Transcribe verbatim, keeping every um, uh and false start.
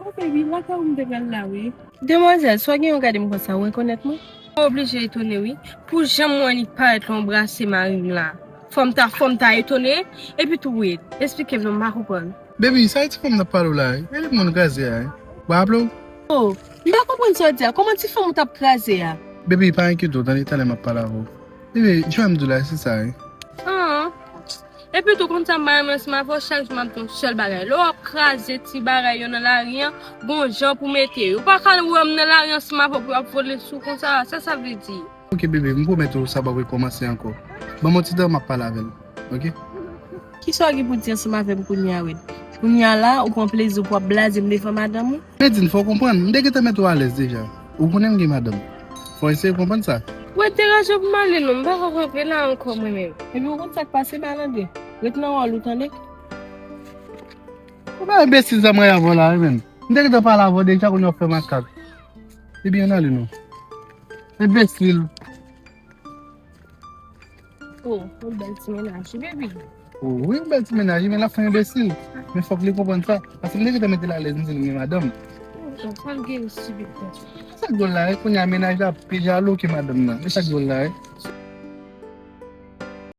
Oh, baby, lakay ou m te pral la, wi. Demwazèl, sa w gen yon gade m konsa, ou rekonèt mwen? Mwen oblije etone, wi. Pou jan m wè li parèt lè w brase mari m la. Fò m ta, fò m ta etone. Epi tou, Wade, esplike m non, m pa konprann. Baby, sa e ti fanm n ap pale w la, wi. Gade moun kraze a, wi. Ou pa raple w? Oh, m pa konprann sa w di a. Kòman ti fanm ou t ap kraze a? Baby, pa enkyete w, tande talè m ap pale avè w. Baby, jan m di w la, se sa, wi. Ah. Epi tou, konn sa m pa renmen ansanm avè w, chak jou m ap di yon sèl bagay. Lè w ap kraze ti bagay yo nan lari an, gon jan pou mete yo. Ou pa ka wè m nan lari ansanm avè w pou y ap vole sou konsa, sa sa vle di? Ok, bebe, m pwomèt ou sa p ap rekòmanse ankò. Ban m yon ti tan, m ap pale avè l, ok? Kisa w gen pou di ansanm avè m kounye a, Wade? Kounye a la, ou pran plezi w pou w ap blaze m devan madanm ou? Medine, fò w konprann, m te gentan mete w alèz deja. Ou konnen m gen madanm. Fò w eseye konprann sa. Wade, deranje w pou m ale non, m pa ka kanpe la ankò mwen menm. Epi ou konn sa k pase, Malandren? Ret nan wòl ou, tande? Ou pa enbesil sa mwen avè w la, wi, menm. M te gentan pale avè w deja, kounye a w ap fè makak. Epi ann ale non. Enbesil. Oh, yon bèl ti mennaj, wi, baby. Oh, wi, yon bèl ti mennaj, men l ap fè enbesil. Men fòk li konprann sa. Paske m te gentan mete l alèz, m di l m gen madanm. Oh, sa l gen stupid konsa. Sa k dwòl la, e kounye a mennaj la pi jalou ke madanm nan. E sa k dwòl la, e.